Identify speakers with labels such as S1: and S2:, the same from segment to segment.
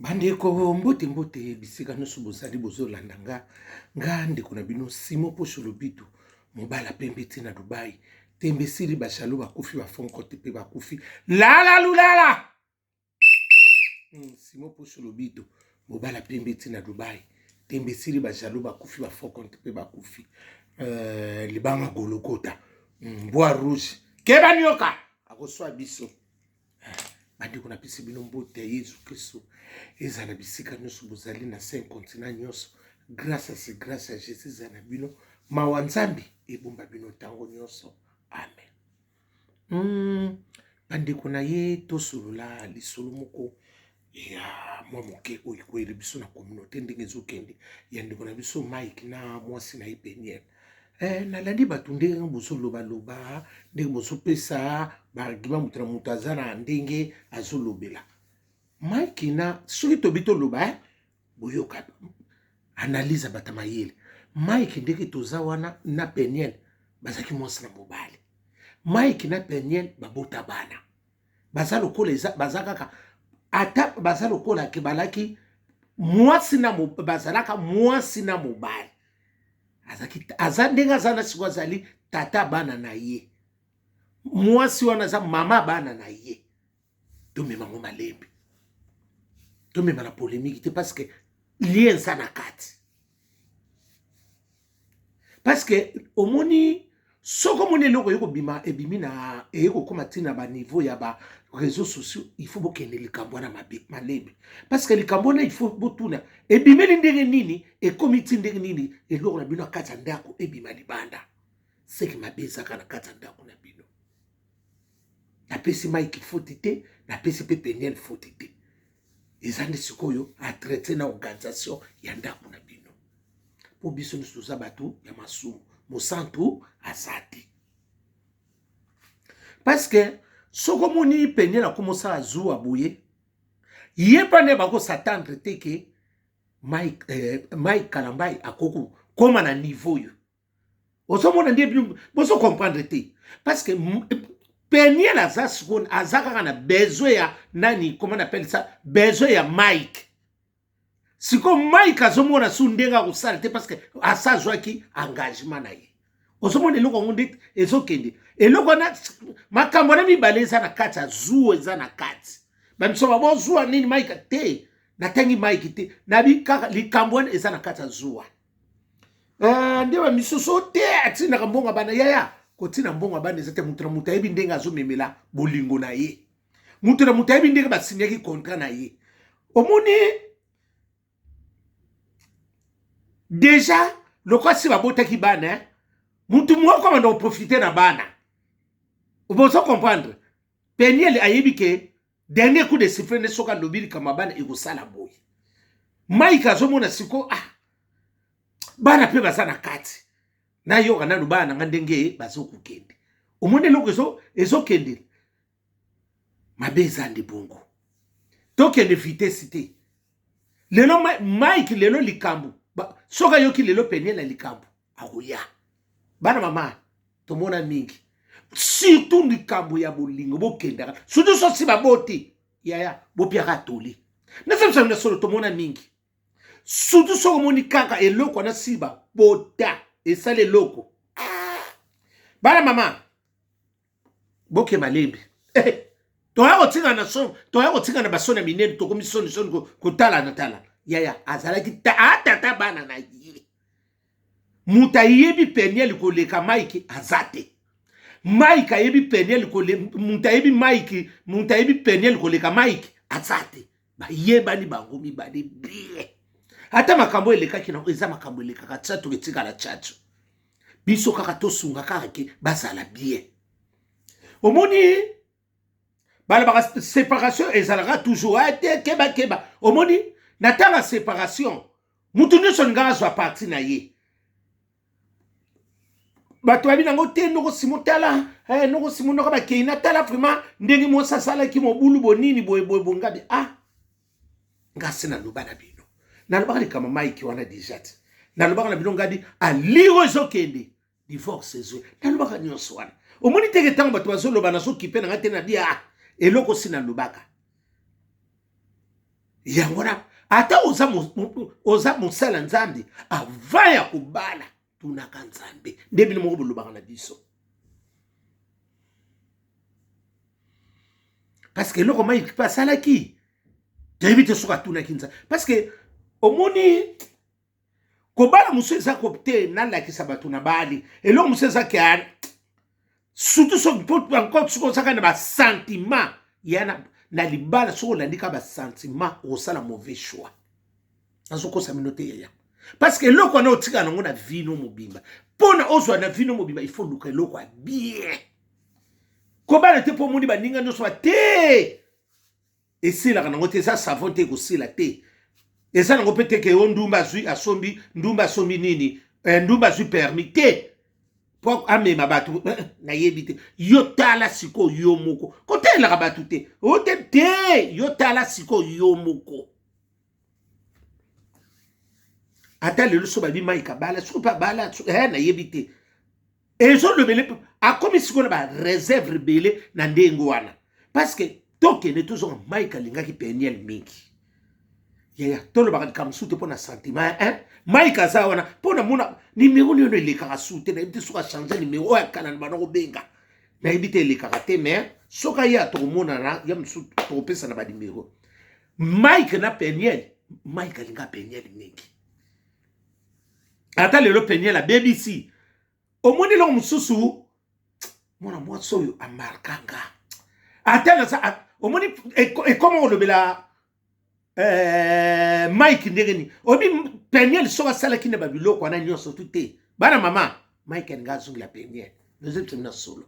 S1: Bandeko mbote mbote bisika nyonso bozali bozolanda nga nga ndeko na bino Simon Posho Lobito mobala pembe ti na Dubai tembe esili ba jaloux bakufi ba fonkote mpe bakufi lala lulala Simon Posho Lobito mobala pembe ti na Dubai tembe esili ba jaloux bakufi ba fonkote mpe bakufi libanga golokota bois rouge keba nioka akoswa biso. Bandeko napesi bino mbote ya Yesu Kristo, ezala bisika nyonso bozali na cinq continent nyonso, grâce à ce grâce ya Jésus ezala na bino, mawa Nzambe ebomba bino ntango nyonso, amen. Bandeko na ye tosolola lisolo moko ya mwa moke oyo ekweyeli biso na communauté ndenge ezokende ya ndeko na biso Mike na mwasi na ye Peniel. Nalandi bato ndenge bozolobaloba, ndenge bozopesa baargument, moto na moto aza na ndenge azolobela Mike na soki tobi toloba boyoka analyse ya bato mayele. Mike ndenge toza wana na Peniel bazalaki mwasi na mobali. Mike na Peniel babota bana, baza lokola eza, baza kaka ata baza lokola ke balaki mwasi na bazalaka mwasi na mobali. Azaki, aza ndenge aza na sikoyo azali tata bana na ye, mwasi wana aza mama bana na ye. Tomema ngo malembe, tomema na polémique te parce que lien eza na kati, parce que omoni soki omoni eloko eye kobima ebimi na eye kokóma ntina ba niveau ya ba réseaux sociaux, il faut bokende likambo wana mabe malembe, parce que likambo wana il faut botuna ebimeli ndenge nini, ekomi ti ndenge nini, eloko na bino na kati ya ndako ebima libanda, seke mabe ezaka na kati ya ndako na bino. Napesi Mike foti te, napesi mpe Peniel foti te, eza nde sikoyo atraite na organisation ya ndako na bino, mpo biso nyonso toza bato ya masumu, mosantu aza te. Parce que soki omoni Peniel akomosala zuwa boye, ye mpa nde bakosatendre te ke Mike Kalambai akoki koma na niveau oyo. Ozomona nde bino bozo comprendre te, parce que Peniel aza sikoyo aza kaka na besoin ya nani, comment on appelle ça, besoin ya Mike. Sikoyo Mike azomona su ndenge akosala te, parce que asa azwaki engagement na ye. Ozomona eloko yango nde ezokende, eloko wana makambo wana mibale eza na kati ya zuwa, eza na kati bamiso babozwa nini Mike te, natangi Mike te, nabi kaka likambo wana eza na kati ya zuwa. Nde bamisusu te atindaka mbongo ya bana, yaya kotinda mbongo ya bana eza te, moto na moto ayebi ndenge azomemela bolingo na ye, moto na moto ayebi ndenge basinyaki contrat na ye. Omoni deja lokola si babotaki bana, motu moko abanda koprofite na bana, bozo comprendre. Peniel ayebi ke dernier coup de sifflet nde soki alobi likambo ya bana ekosala boye. Mike azomona siko bana mpe baza na kati, nayoka nanu bana na nga ndenge bazokokende. Omoni eloko ezokende mabe eza nde bongo, tokende vitesse te. Lelo Mike lelo likambo soki ayoki lelo Peniel na likambo akoya bana mama tomona mingi, surtout likambo ya bolingo bokendaka, surtout soki baboti yaya bopiaka toli nasamisa na solo tomona mingi, surtout soki omoni kaka eloko wana si babota esali eloko bana mama boke malembe. Toya kotinga na son, toya kotinga na basoni ya minene, tokomi soni soni kotala na tala yaya azalaki atata bana na ye, moto ayebi Peniel koleka Mike aza te. Mike ayebi Peniel moto ayebi Mike, moto ayebi Peniel koleka Mike aza te. Bayebani bango mibale bien, ata makambo elekaki na eza makambo elekaka tchato etikala tchato, biso kaka tosunga kaka ke bazala bien. Omoni balobaka séparation ezalaka toujours te, keba keba. Omoni na ntango ya séparation mutu nyonso alingaka azwa parti na ye, bato babi nango te, noko simo tala, noko simo noko bakei na tala vraiment ndenge mwasi asalaki mobulu bonini boye boye bongabi. Nga se naloba na bino, nalobaka likambo Mike wana deja te, nalobaka na bino ngabi aliro ezokende divorce ezwe, nalobaka nyonso wana. Omoni teke ntango bato bazoloba nazokipe na nga te, na bi eloko si nalobaka. Yango wana ata oza mosala Nzambe, avant ya kobala tunaka Nzambe. Nde bino moko bolobaka na biso, parce que eloko mai mpe asalaki toyebi te soki atunaki Nzambe. Parce que omoni kobala mosusu eza ko te nalakisa bato na bali eloko mosusu eza ke surtout soki encore soki ozaka na basentiment ya na libala, soki olandi kaka basentiment okosala mauvais choix. Nazokosa bino te yaya, parce que eloko wana otikala nango na vino mobimba. Mpona ozwa na vino mobimba, il faut luka eloko ya bien. Kobala te mpo omoni baninga nyonso ba te, esilaka nango te. Eza savon te, ekosila te. Eza nango mpe te ke o ndumba azwi asombi, ndumba asombi nini, ndumba azwi permis te mpo amema bato. Nayebi te. Yo tala sikoyo yo moko, kotalelaka bato te, o te te. Yo tala sikoyo yo moko. Ata lelo so babi Mike abala, soki mpe abala, nayebi te. Ezolobele akomi sikoyo na bareserve ebele na ndenge wana, parce que tokende tozonga, Mike alingaki Peniel mingi. Yaya, tolobaka likambo mosusu te mpo na sentiment hein? Mike aza wana mpo na mona nimero niono elekaka su te. Nayebi te soki achange nimero oyo akala na bana kobenga, nayebi te, elekaka te. Mais soki aya, tokomonana ya mosusu, tokopesa na banimero. Mike na Peniel, Mike alinga Peniel mingi. Ata lelo Peniel abebisi, omoni eloko mosusu, mwana mwasi oyo amarkanga. Ata naza omoni ekoma kolobela Mike ndenge nini. Oyebi Peniel soki asalaki na babiloko wana nyonso tu te, bana mama, Mike alinga azongela Peniel. Nozebisa na solo,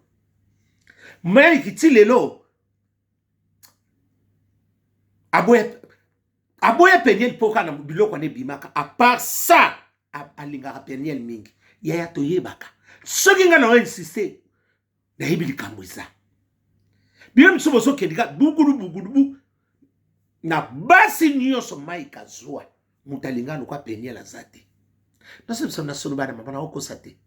S1: Mike ti lelo aboya Peniel mpo kaka na biloko wana ebimaka. À part ça, alingaka Peniel mingi. Yaya, toyebaka soki ngai na insiste, nayebi likambo eza. Bino mosusu bozokende kaka bugulu bugulu bu. Na basi nyonso Mike azwa, moto alinga lokwa Peniel aza te. Nasobisa na solo, bana mama, naokosa te.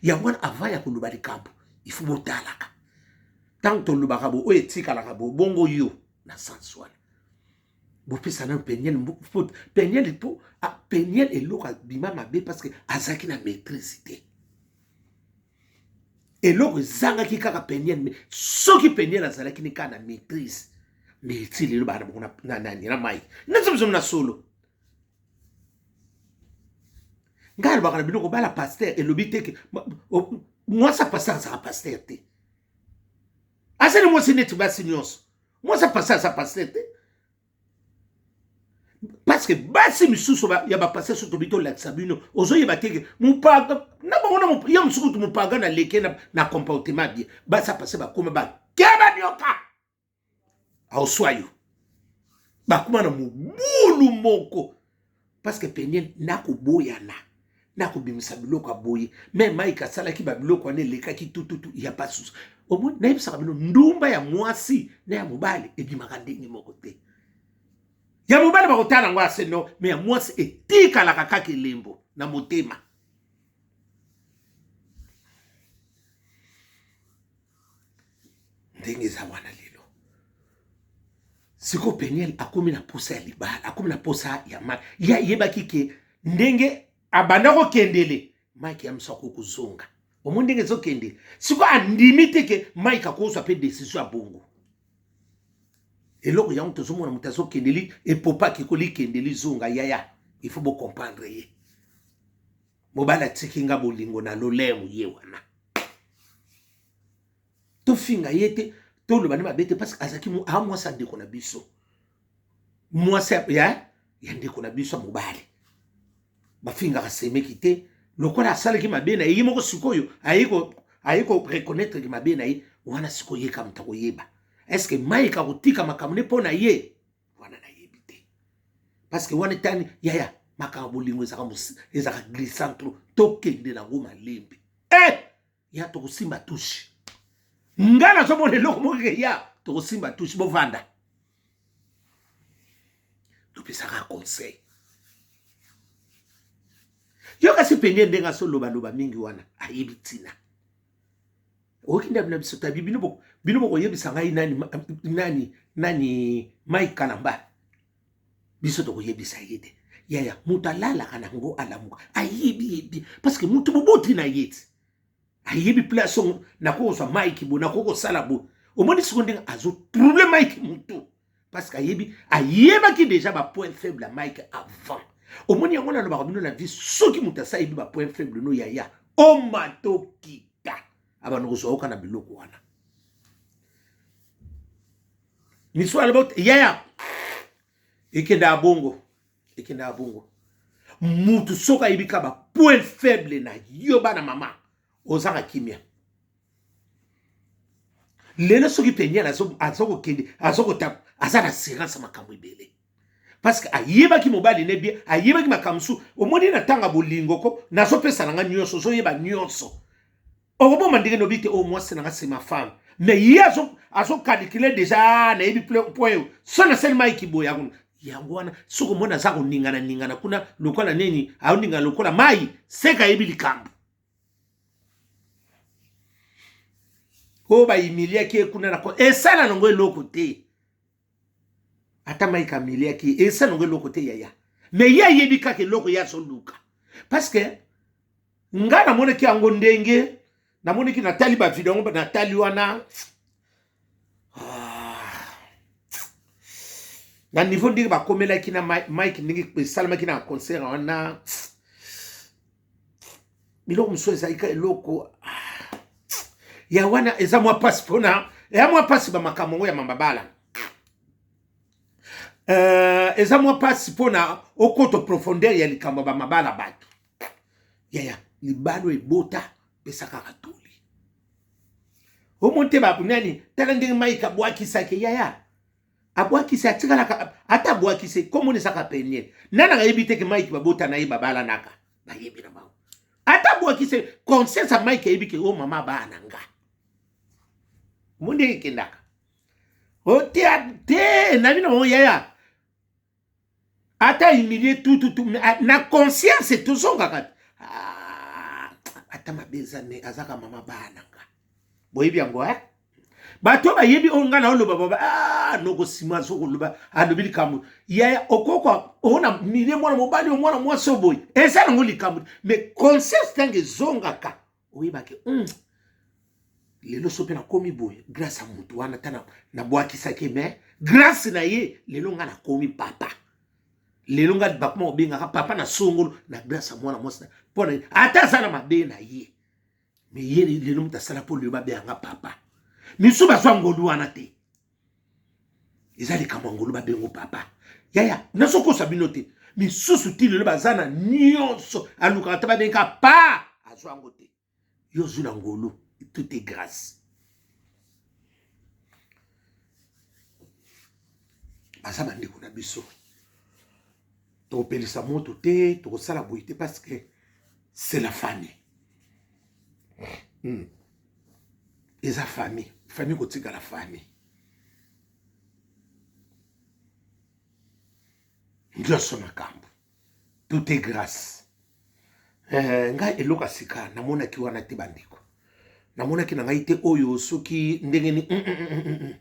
S1: Yango wana avant ya koloba likambo, il faut botalaka. Ntango tolobaka bo oyo etikalaka bo bongo, yo na sens wana bopesa nano Peniel. Peniel mpo Peniel eloko abima mabe parce que azalaki na maîtrise te. Eloko ezangaki kaka Peniel. Mais soki Peniel azalaki ni kaka na maîtrise, mais ti lelo bana bango na nani na mai neti biso na solo. Ngai alobaka na bino, kobala pasteur elobi te ke mwasi ya pasteur azalaka pasteur te. Azali mwasi neti basi nyonso. Mwasi ya pasteur aza pasteur te, parce que basi misusu ya bapasteur, so tobi tolakisa bino, ozoyeba te ke mopaga na bango na ya mosuku tu mopaga na leke na comportement bien. Basi ya pasteur bakoma bakeba nioka aoswa yo, bakoma na mobulu moko, parce que Peniel nakoboyana nakobimisa biloko ya boye. Mais Mike asalaki babiloko wana elekaki tututu ya basusu. Omoni, nayebisaka bino, ndumba ya mwasi na ya mobali ebimaka ndenge moko te. Ya mobali bakotala yango ase no, mais ya mwasi etikalaka kaka elembo na motema. Ndenge eza wana lelo sikoyo, Peniel akomi na posa ya libala, akomi na posa ya Mike. Ye ayebaki ke ndenge abanda kokendele Mike ya mosu akoki kozonga. Omoni ndenge ezokende sikoyo, andimi te ke Mike akozwa mpe décision ya bongo. Eloko yango tozomona moto azokendeli epopaki kolikendeli zonga. Yaya, il faut bocomprendre ye. Mobali atiki nga bolingo na lolemo ye wana, tofinga ye te, toloba nde mabe te, parce que azalaki aa mwasi ya ndeko na biso, mwasi ya ndeko na biso ya mobali. Bafingaka semeki te. Lokola asalaki mabe na ye, ye moko sikoyo aye koreconnaître mabe na ye wana. Sikoyo ye ka moto akoyeba est-ce Mike akotika makambo ne mpo na ye wana, nayebi te, parce que wana etani. Yaya, makambo bolingo ezalaka glissant trop. Tokende nango malembe. Eh! Ya tokosimba touche. Nga nazomona eloko moko ke ya tokosimba touche. Bovanda, topesaka conseil. Yo kasi pende ndenge azolobaloba mingi wana, ayebi ntina. Oyoki ndabi na biso tabi bino, bino bokoyebisa ngai nani nani nani Mike Kalamba. Biso tokoyebisa ye te. Yaya, moto alalaka na ngo alamuka. Ayebi yebi parce que moto boboti na ye ti. Ayebi place ongo nakozwa Mike bo nakokosala bo. Omoni siko ndenge azo trouble Mike mutu. Parce que ayebi ayebaki déjà ba point faible ya Mike avant. Omoni yango nalobaka bino na vie soki moto asa ayebi ba point faible no yaya omatokita abanda kozwa yoka na biloko wana. Misu aloba yaya ekendaka bongo ekendaka bongo mutu soki ayebi ka ba point faible na yo bana mama ozanga kimia lelo soki peniel azokokende azokotapa aza na assurance makambo ebele parce que ayebaki mobali ne bien ayebaki makambo mosusu omoni na ntango ya bolingo ko nazopesa na nga nyonso ozoyeba nyonso okoboma ndenge nobi te oyo oh, mwasi na nga c'est ma femme mais ye azokalikile déjà ah, nayebi point oyo so nasali maiki boye yango yango wana soki omoni aza koningana ningana kuna lokola nini aoningana lokola mai seka ayebi likambo oyo bahumiliaki ye kuna na esala nango eloko te ata mike amiliaki ye esala nango eloko te yaya me ye ayebi kaka eloko ye azoluka parce que nga namonaki yango ndenge namonaki natali bavideo yango natali wana ah. na niveau ndenge bakomelaki na mike ndenge esalamaki na concert wana biloko mosusu ezali ka eloko ah. ya wana eza mwa mpasi mpona eya mwa mpasi bamakambo yango ya mababala uh, eza mwa mpasi mpona okoto profondeur ya likambo ya bamabala bato yaya libalo ebota pesa kaka toli omoni te banani tala ndenge mike abwakisaki yaya abwakisi atikalaka ata abwakisi komona ezaka peniel nani ayebi te ke mike babota na ye babalanaka bayebi na bango ata abwakisi conscience ya mike ayebi ke o oh, mama abaa na nga mo ndenge ekendaka ote oh, te na bino bango yaya ata humilie tututu na conscience tozongaka ah, ata mabe eza me azaka mama baa na nga boyebi yango eh? bato bayebi oyo ngai naoloba baba ah, noko nsima azokoloba alobi likambo yaya okokwa ona milie mwana mobali o mwana mwasi oyo boye eza nango likambo mais conscience ntango ezongaka oyebake mm, lelo so mpe nakomi boye grâce ya motu wana ata nabwakisaki mais grâce na ye lelo ngai nakomi papa lelo ngai bakoma kobengaka papa na songolo na grâce ya mwana mwasi mpo na ata aza na mabe na ye me ye lelo moto asala mpo lelo babengaka papa misusu bazwa ngolu wana te eza likambo ya ngolu babengo papa yaya nazokosa bino te misusu ti lelo baza na nyonso alukaka te babengaka pa azwa yango te yo ozwi na ngolu tout est grâce baza bandeko na biso tokopelisa moto te tokosala boye te parce que c'est la famille hmm. Eza famille famille kotikala famille nyonso makambo tout est grâce eh, ngai eloko ya sika namonaki wana te bandeko namonaki na ngai te oyo soki ndenge ni mm, mm, mm, mm, mm.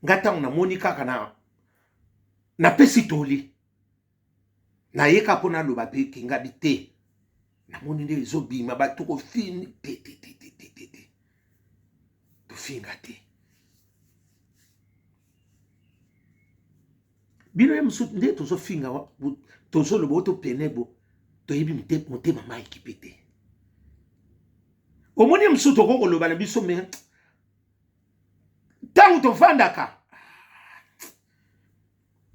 S1: ngai ntango namoni kaka na napesi toli Naye kaka mpo naloba mpe kingabi te namoni nde ezobima bato kofini te te te te te te te tofinga te bino ye mosusu nde tozofinga tozoloba oyo topene bo toyebi motema maiki mpe te omoni ye mosusu tokoki koloba na biso me ntango tofandaka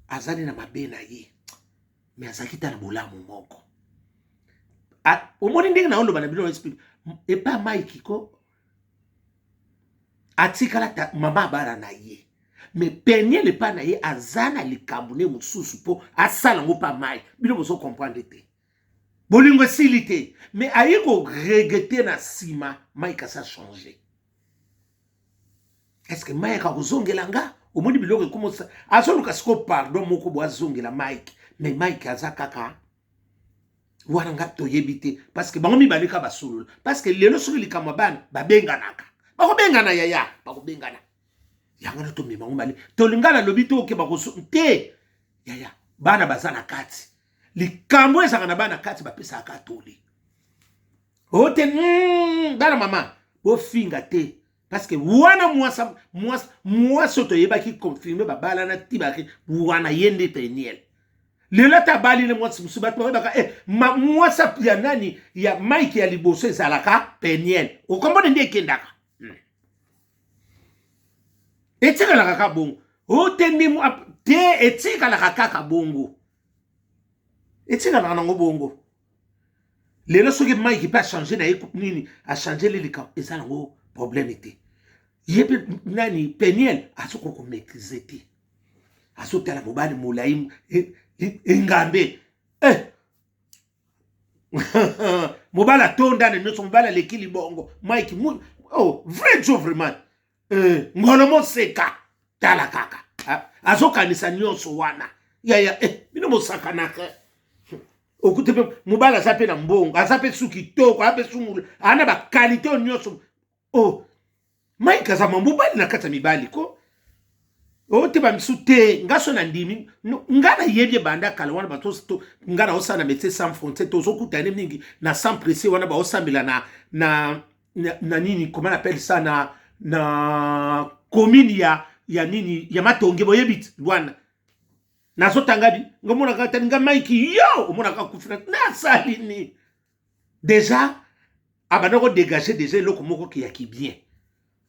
S1: azali na mabe na ye me azalaki ta na bolamu moko omoni ndenge naoloba na bino esprit epa mike ko atikala ta mama abala na ye me peniel epa na ye aza na likambo ne mosusu mpo asala yango mpa mike bino bozo comprendre te bolingo esili te me aye koregrete na nsima mike asa change est-ce que Mike akozongela nga omoni biloko ekomosa azoluka siko pardon moko bo azongela Mike mais Mike aza kaka wana nga toyebi te parce que bango mibale ka basolola parce que lelo soki likambo ya bana babenganaka bakobengana yaya bakobengana yango na tomema ngo mibale tolinga nalobi te oke bakoso te yaya Bana baza na kati. Likambo ezalaka na bana kati bapesaka toli. Ote bana mama bofinga te parce que wana mwasa mwasa mwasi oyo toyebaki confirme babalana ti baki wana ye nde Peniel. Lelo ata abali ne mwasi mosusu bato bayebaka eh, mwasi ya nani ya Mike ya liboso ezalaka Peniel. Okombona nde ekendaka. Etikalaka kaka bongo. O te nde te etikalaka kaka bongo. Etikalaka nango bongo. Lelo soki Mike mpe achange na ye nini achange le likambo eza nango problème te. Ye mpe nani Peniel azokoka komaîtrise te. Azotala mobali molai engambe. Eh! Mobali atonda na nyonso, mobali aleki libongo. Mike oh, vrai Joe vraiment. Ngolo moseka tala kaka azokanisa nyonso wana yaya bino bosakanaka okute mpe mobali aza mpe na mbongo aza mpe su kitoko aza mpe su mulu ana bakalite oyo nyonso oh Mike aza mwa mobali na kati ya mibali ko oyo te bamisu te nga so na ndimi nga nayebi ebanda kala wana bato nga naosala na médecin sans frontière tozokutana mingi na sans pressé wana baosambela na, na, na, na nini comment on appelle ça na, na commune ya, ya nini ya Matonge boyebi wana nazotanga bi nga omonaka tani nga Mike yo omonaka kufi nasali nini déjà abanda kodégage déjà eloko moko kiyaki bien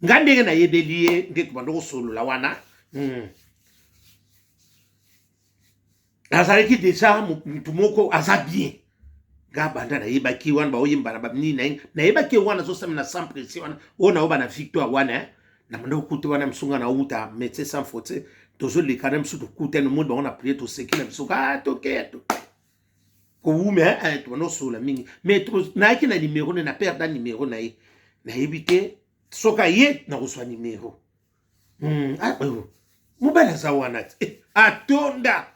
S1: nga ndenge nayebeli ye nde tobanda kosolola wana azalaki déjà mutu moko aza bien nga banda nayebaki wana baoyemba na banini na ye nayebaki wana azosala na sans pression wana oyo naoba na victoire wana na banda kokuta wana misu nga nauta médecin sans frontière tozoleka na misu tokutani omoni bango na priere toseki na biso ka toke kowume tobanda kosolola mingi mais nayaki na numero ne na perda numero na ye nayebi te soki aye nakozwa numero mobali aza wana te atonda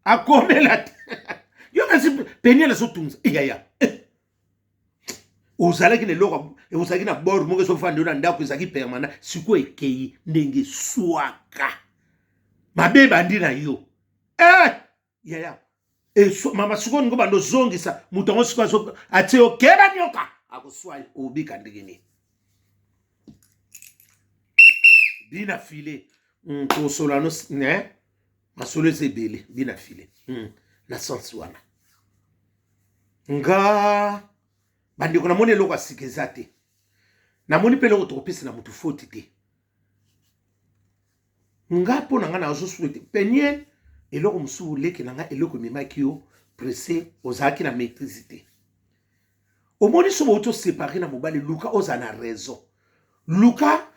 S1: akomela te yo kasi Peniel azotungisa yaya ozalaki na eloko ozalaki na bord moko ezofanda yo na ndako ezalaki permanent sikoyo ekei ndenge swaka mabe ebandi na yo yaya mama sikoyo ningo bando ozongisa moto yango sikoyo atie yo keba nyoka akoswa obika ndenge nini bina file kosola no ne masolo eza ebele bina file na sens wana nga bandeko namoni eloko ya sika eza te namoni mpe eloko tokopesa na motu foti te nga mpo na nga nazosouhaite Peniel eloko mosusu leki na nga eloko ememaki yo pressé ozalaki na maîtrise te omoni so bouti osepare na mobali luka ozala na raison luka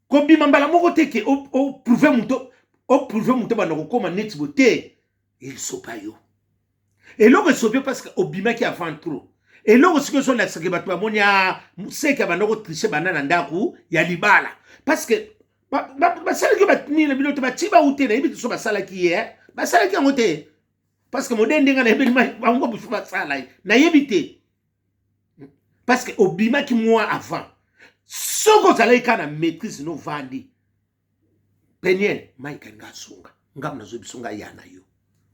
S1: kobima mbala moko te ke oprouve moto oprouve moto banda kokóma neti bo te esopa yo eloko esopi parce que obimaki avant trop eloko sikoyo ezolakisaka bato bamoni a seke abanda kotriche banda na ndako ya libala parce que basalaki banini na bino te batie bau te nayebi te so basalaki ye basalaki yango te parce que modele ndenge nayebeli bango biso basala ye nayebi te parce que obimaki mwa avant soki ozalaki kaka na maîtrise novandi Peniel Mike alinga azonga ngambo nazoyebi biso ngai ya na yo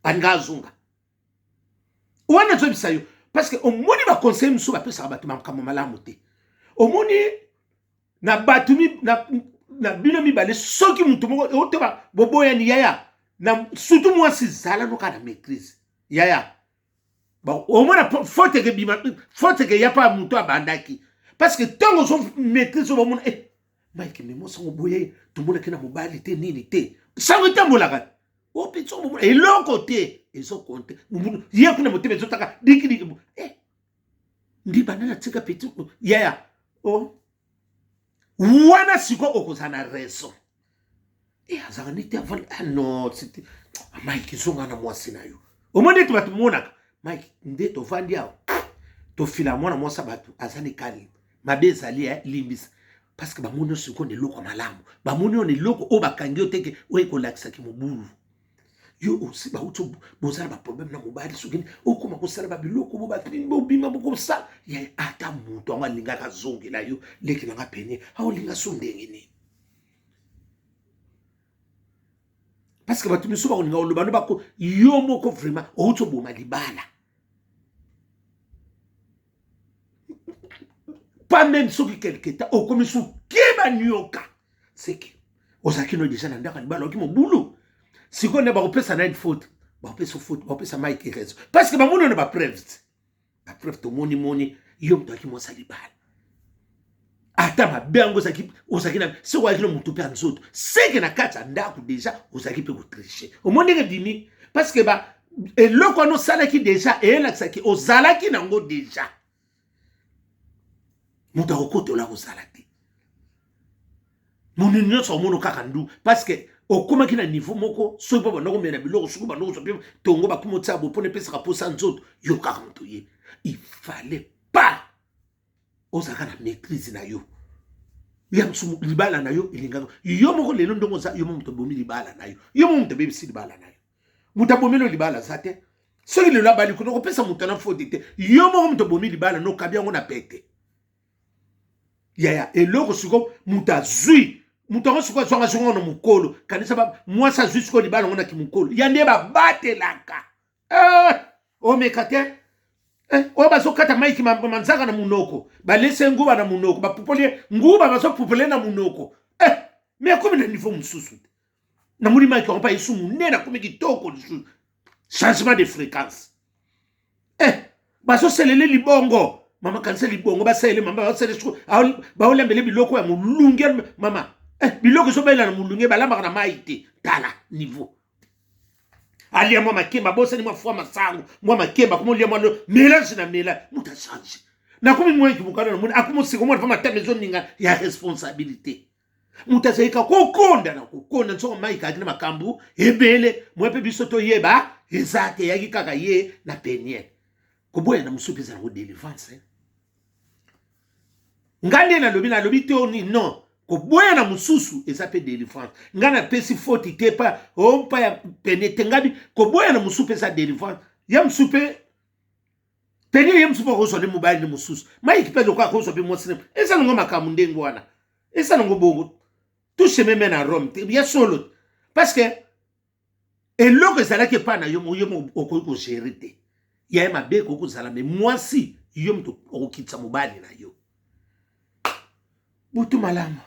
S1: alinga azonga wana nazoyebisa yo parce que omoni baconseil mosusu bapesaka bato makambo malamu te omoni na bato na bino mibale soki moto moko ote boboyani yaya na surtout mwasi zala noka na maîtrise yaya omona faute ke bima faute ke ya pa moto abandaki parce que ntango ozo maîtrise omona eh, Mike memo sango boye tomonaki na mobali te nini te sango etambolaka opesa bomona eloko te ezokonte ye kuna motema ezotaka dikidiki eh, ndi banda natika peti yaya o wana sikoyo okozala na raison e azalaka nde te avandi ah non c'était Mike ezonga na mwasi na yo omoni ete bato monaka Mike nde tovandi awa tofila mwana mwasi ya bato aza na ekali mabe ezali limbisa parce que bamoni yo sikoyo na eloko ya malamu bamoni yo na eloko oyo bakangi yo teke oyo ekolakisaki mobulu yo osi bauti bozala baproblème na mobali soki okoma kosala babiloko bo bobima bokosala ya ata moto yango alingaka azongela yo leki nanga pene aolinga so ndenge nini. Parce que bato misusu bakolinga koloba no bako yo moko vraiment outi oboma libala. Pas même soki quelque temps okomi su keba nioka. C'est que ozalaki no deja na ndako ya libala oki mobulu. Sikoyo nde bakopesa nani faute? Bakopesa faute, bakopesa Mike raison. Parce que bamoni na ba preuves. Ba preuve tomoni moni yo moto ayaki mwasi ya libala. Ata mabe yango ozalaki ozalaki na soki ozalaki na moto mpe ya nzoto seke na kati ya ndako deja ozalaki mpe kotriche. Omoni ndenge ebimi parce que ba eloko wana osalaki deja eyelakisaki ozalaki nango deja. Moto akokotola kozala te. Moto nyonso akomono kaka ndu parce que okomaki na niveau moko soki mpo banda komela biloko soki banda kozwa mpe tongo bakoma otia boye mpona epesaka mposa nzoto yo kaka moto ye. Il fallait pas ozalaka na maîtrise na yo ya mosusu libala na yo elingaka yo moko lelo ndongo oza yo moko moto abomi libala na yo yo moko moto abebisi libala na yo moto abomeli yo libala aza te soki lelo abali kuna okopesa moto na faute te yo moko moto abomi libala na okabi yango na pete yaya eloko siko moto azwi moto yango sikoyo azwanga azwanga na mokolo kanisa mwasi azwi sikoyo libala yango na kimokolo ya nde babatelaka eh, omeka te eh, oyo bazokata maiki manzaka na monoko balese nguba na monoko bapupoli ye nguba bazopupole na monoko eh, me akomi na niveau mosusu te namoni maiki yango mpa yesu monene akomi kitoko lisusu changement de fréquence eh, bazoselele libongo mama kanisa libongo basalele mama basalele siko baolambele biloko ya molunge mama eh, biloko ezobalela na molunge balambaka na mai te tala niveau alia mwa makemba abosani mwa fwa masango mwa makemba akoma olia mwa melange na mela moto achange nakomi mwa ekibukana namoni akoma oseka mwana fa matama ezoninga ya responsabilité moto azali kaka kokonda na kokonda nsoko mai kaki na makambo ebele mwa mpe biso toyeba eza te eyaki kaka ye na peniel koboya na mosusu mpe eza nango delivrance eh? Nga nde nalobi nalobi te oni non koboya na mosusu eza mpe delivrance nga napesi foti te pa o mpa ya pene te ngabi koboya na mosusu mpe eza delivrance ya mosusu mpe pene ye mosusu mpe akozwa nde mobali nde mosusu maiki mpe lokola akozwa mpe mwasi ne eza nango makambo ndenge wana eza nango bongo tout chemin mène à Rome te ya solo parce que eloko ezalaki epai na yo yo moko okoki kogere te ya ye mabe ekoki kozala me mwasi yo moto okokitisa mobali na yo butu malamu.